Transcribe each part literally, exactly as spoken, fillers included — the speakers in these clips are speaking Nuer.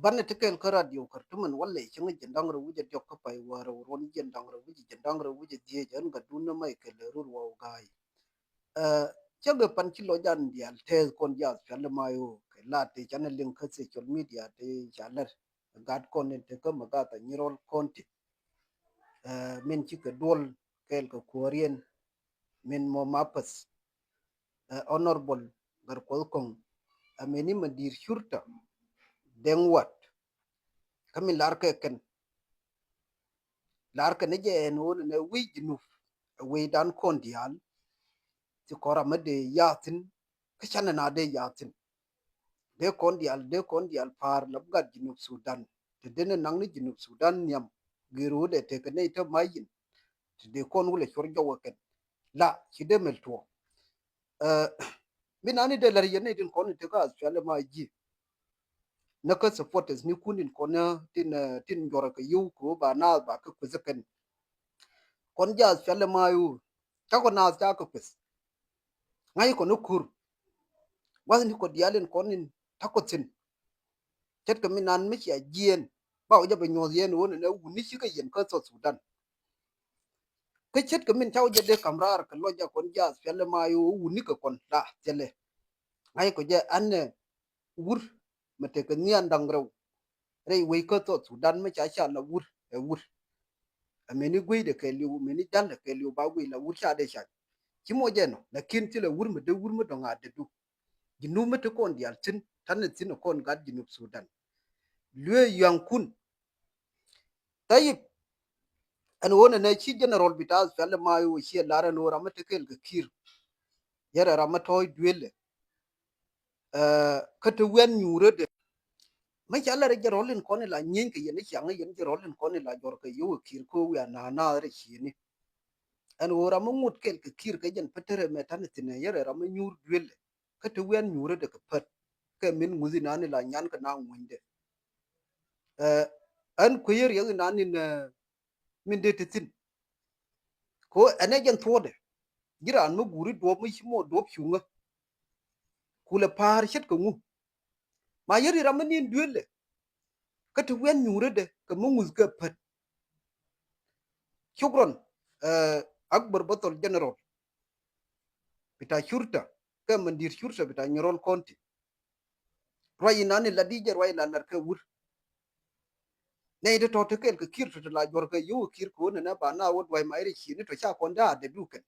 Banɛ ti kɛl kä radio Khartoum ɛn walɛ cäŋ jiɛn da̱ŋ rɛw wi̱c ɛ diɔk kä pay wäär rɛw ruɔ̱n jiɛn da̱ŋ rɛw wi̱c jiɛn da̱ŋ rɛw wi̱c ɛ dhieec. Ɛn Gatdu ni Michael Rur Wau Ga̱a̱y. Ɛ, cä kɛ pan ci lɔc an diaal tɛth kɔn jiath pial ma yo kɛ la ti canɛ liŋ kä social media ti ca lɛr. Gat kɔn in te kä Magatha Nyirol County. Ɛ, min ci kɛ duɔl kɛɛl kɛ kuäärien, min mɔ mapäth, ɛ, Honorable Gatkuoth Kɔŋ, ɛ, min ni ma di̱i̱r curta Deŋ Wat. Kä min lar kɛ kɛn, lar kɛ ni jɛ ɛn ɣöö nɛ wi̱i̱ Junub, ɛ, wi̱i̱dan kɔn diaal ti kɔn ram mi dee ya̱thi̱n, kä canɛ na dee ya̱thi̱n. Dee kɔn diaal, dee kɔn diaal pa̱a̱r la bi gat Junub Sudan. Ti dee ni naŋ ni Junub Sudan nhiam, gër ɣöö dee tekɛ nɛy te ma̱c yin. Ti dee kɔn wulɛ cuɔr jɔwɛ kɛn. La, ci dee mɛl tuɔɔk. Ɛ, mi nani dee lär yɛn nɛy tin kɔn in tekä Australia ma ji̱. Näkä supporters ni kun in kɔn, ɛ, tin, ɛ, tin jɔrɛ kɛ yio̱w kɛ ɣöö ba naath ba kɛ kueth kɛn. Kɔn jiath pial ma yo. Cakɔ naath cakɛ kueth. Ŋa̱c kɔn ikur. Wath ni kɔ diaal in kɔn in takɔ thi̱n. Ce̱tkɛ mi nan mi cia jiɛɛn. Ba wä jɛ bɛ nyuɔth yɛn wä nɛ wuni cikɛ yɛn kä South Sudan. Kä ce̱tkɛ min ca wä jɛ dee kam raar kɛ lɔc a kɔn jiath pial ma yo wuni kɛ kɔn la thilɛ. Ŋa̱c kɔ jɛ an nɛ wur mɛ tekɛ nhian da̱ŋ rɛw. Rɛy wec kä South Sudan mi ca ca la wur ɛ wur. Ɛ meni gueydɛ kɛ liw, meni jalɛ kɛ liw ba guey la wur ca dee ca. Ci mɔ jɛ nɔ, lakin ti la wur mɛ dee wur mɛ dɔ̱ŋ a dee du. Junub mɛ ti kɔn diaal thi̱n, tanɛ thi̱n ɛ kɔn gat Junub Sudan. Luee yuaŋkun. Tayib, ɛn ɣöö nɛ nɛ ci general bita Australia ma yo ciɛ lar ɛn ɣöö ram mɛ ti kɛɛl kɛ Kiir. Yɛrɛ ram mɛ tɔ̱ɔ̱c duëlɛ. Ɛ, kä ti wian nyuurä dɛ. Mä ca lɛ rɛ jɛ rɔl in kɔn ila nyieeny kɛ yɛn i̱ ciaŋ yɛn jɛ rɔl in kɔn ila jɔr kɛ yio̱w ɛ Kiir kä wian na na rɛ cieni. Ɛn ɣöö ram mi ŋut kɛl kɛ Kiir kɛ jɛn Pɛtɛrɛ mɛ ta̱n thi̱n ɛ yɛrɛ ram mi nyuur duël. Kä ti wian nyuurä dɛ kɛ pät. Kɛ min ŋuth inan ila nyan kɛ na ŋuɔ̱nydɛ. Ɛ, ɛn kuecä riɛk inan in, ɛ, min dee ti thi̱n. Ko ɛnɛ jɛn thuɔ̱ɔ̱dɛ. Ji̱ raan mi guuri duɔ̱ɔ̱p mi ci mɔ duɔ̱ɔ̱p cuŋä. Kulɛ pa̱a̱r ce̱tkɛ ŋu. Ma yäri ram mi ni̱n duëëlɛ. Kä ti wiɛn nyuurädɛ kɛ mi ŋuth kɛ pät. Cukran, ɛ, Akbar Bathol General. Bita curta, kɛ mandir curta bita Nyirol County. Ruac inani la di jɛ ruac la lar kɛ wur. Nɛy ti tɔ̱ ti kɛl kɛ Kiir tɔ̱ ti la juɔr kɛ yio̱w kɛ Kiir kɛ ɣöö nɛnɛ ba na wä dua̱c ma irɛ cieni tɔ̱ ca kɔn dee a dee du kɛn.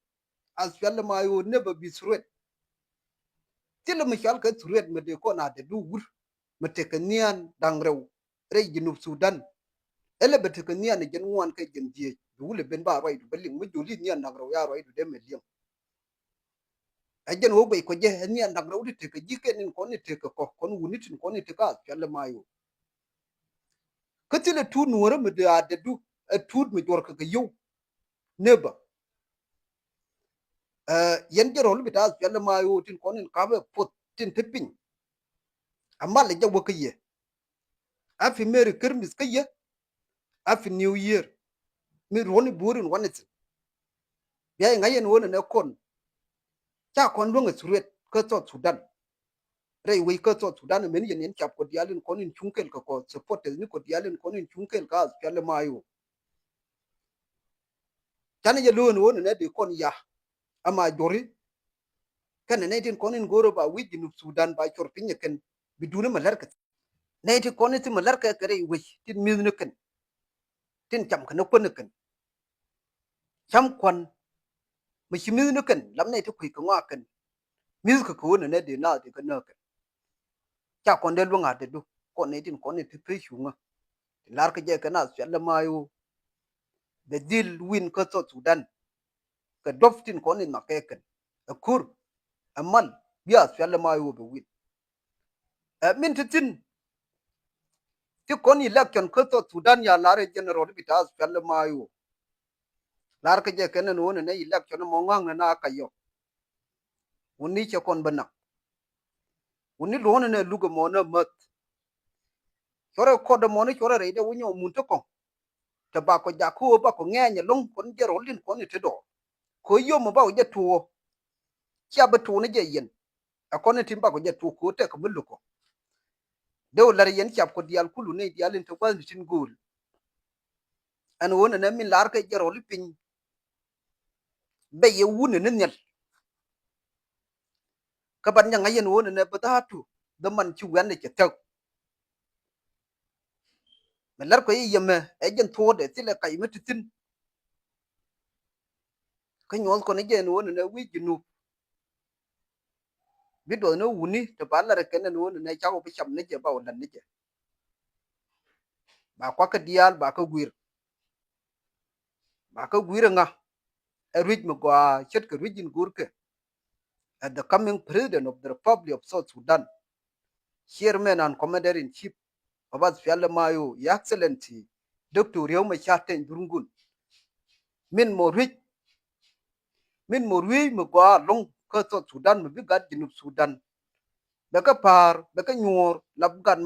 Australia ma yo never be threat. Thilɛ mi cual kɛ threat mi dee kɔn a dee du wur mi tekɛ nhian da̱ŋ rɛw rɛy Junub Sudan. Ɛlɛ bɛ tekɛ nhian jɛn ŋuan kɛ jɛn dhieec bi wulɛ ben ba ruacdu bɛ liŋ mi joli nhian da̱ŋ rɛw ya ruacdu dee mɛ liŋ. Ɛ jɛn wä guɛc kɔ jɛ ɛ nhian da̱ŋ rɛw ti tekɛ ji̱ kɛn in kɔn in tekɛ kɔ kɔn wuni tin kɔn in tekɛ Australia ma yo. Kä thilɛ tuut nuɔ̱ɔ̱rä mi dee a dee du ɛ tuut mi juɔr kɛ kɛ yio̱w. Never. Ɛ, yɛn jɛ rɔl bita Australia ma yo tin kɔn in kapɛ puɔth tin te piny. A mal jɛ wä kä yɛ. Happy Merry Christmas kä yɛ. Happy New Year. Mi ruɔ̱ni buur in wanɛ thi̱n. Bia iŋa̱c yɛn wä nɛ nɛ kɔn. Ca kɔn luäŋ ɛ threat kä South Sudan. Rɛy wec kä South Sudan mɛn yɛn yɛn cap kɔ diaal in kɔn in cuŋ kɛl kɛ kɔ supporters ni kɔ diaal in kɔn in cuŋ kɛl kä Australia ma yo. Canɛ jɛ lo̱o̱n ɣöö nɛ nɛ dee kɔn ya. Ama jɔri. Kɛnɛ nɛy tin kɔn in go̱o̱rä ba wi̱c Junub Sudan ba cɔr piny ɛ kɛn bi duuni mɛ lɛr kɛ. Nɛy tin kɔn in ti mɛ lɛr kɛ kɛ rɛy wec tin mi̱th ni kɛn. Tin cam kɛ ni kuän ni kɛn. Cam kuan. Mɛ ci mi̱th ni kɛn lam nɛy ti kui̱ kɛ ŋɔak kɛn. Mi̱th kɛ kɛ ɣöö nɛ nɛ dee naath dee kɛ nääk kɛn. Ca kɔn dee luäŋ a dee du kɔn nɛy tin kɔn in ti pec cuŋä. Ti lar kɛ jɛ kɛn a thial lɛ ma̱a̱c ɣöö bɛ dhil win kä South Sudan. Kɛ duɔ̱p tin kɔn in nhɔakɛ kɛn ɛ kur ɛ mal bi a thial lɛ ma̱a̱c ɣöö bɛ win. Ɛ min ti thi̱n ti kɔn election kä South Sudan ya lar ɛ general bi ta a thial lɛ ma̱a̱c ɣöö lar kɛ jɛ kɛn ɛn ɣöö nɛ nɛ election mɔ ŋa̱ŋ nɛ na ka yɔ. Wuni cɛ kɔn bä naŋ. Wuni luɔ̱nɛ nɛ luk ɛmɔ nɛ mäth. Cuɔrɛ kɔt ɛmɔ ni cuɔrɛ rɛy dɛ wä nyɔk mun ti kɔŋ. Tɛ bakɔ jak kä ɣöö bakɔ ŋɛɛny ɛlɔ̱ŋ kɔn jɛ rɔl din kɔn i̱ ti dɔɔr. Kɛ ɣöö yom ɛ bakɔ jɛ tuɔɔ. Cia bi tuɔɔ ni jɛ yɛn. Ɛ kɔn i̱ tin bakɔ jɛ tuɔɔ kɛ ɣöö tɛkɛ mi lukɔ. Dee wä lar yɛn cap kɔ diaal kulu nɛy diaal in te gua̱thni tin gööl. Ɛn ɣöö nɛnɛ min lar kɛ jɛ rɔli piny. Bɛ yɛ wun ni nhial. Kä ban nyɛ ŋa̱c yɛn ɣöö nɛnɛ bä dha̱a̱tu dhä man ci wian ni cɛ thäk. Mɛ lar kɔ i̱ yɛmɛ ɛ jɛn thuɔɔdɛ thilɛ kac mi ti thi̱n. Kä nyuɔth kɔn i̱ jɛn ɣöö nɛnɛ wi̱i̱ Junub. Bi duɔth ni wuni te ba lar kɛn ɛn ɣöö nɛnɛ cak wä bi cam ni jɛ ba wä lat ni jɛ. Ba kuakä diaal ba kä guir. Ba kä guir ŋa. Ɛ ruic mi gɔaa ce̱tkɛ ruic in go̱o̱rkɛ. As the coming president of the Republic of South Sudan, chairman and commander in chief of S P L M I O, Your Excellency Doctor Riek Machar Teny Dhurgun. Min mɔ ruic, min mɔ ruic mi gɔaa lo̱ŋ kä South Sudan mi bi gat Junub Sudan. Bɛ kä pa̱a̱r, bɛ kä nyuɔ̱ɔ̱r, lap gat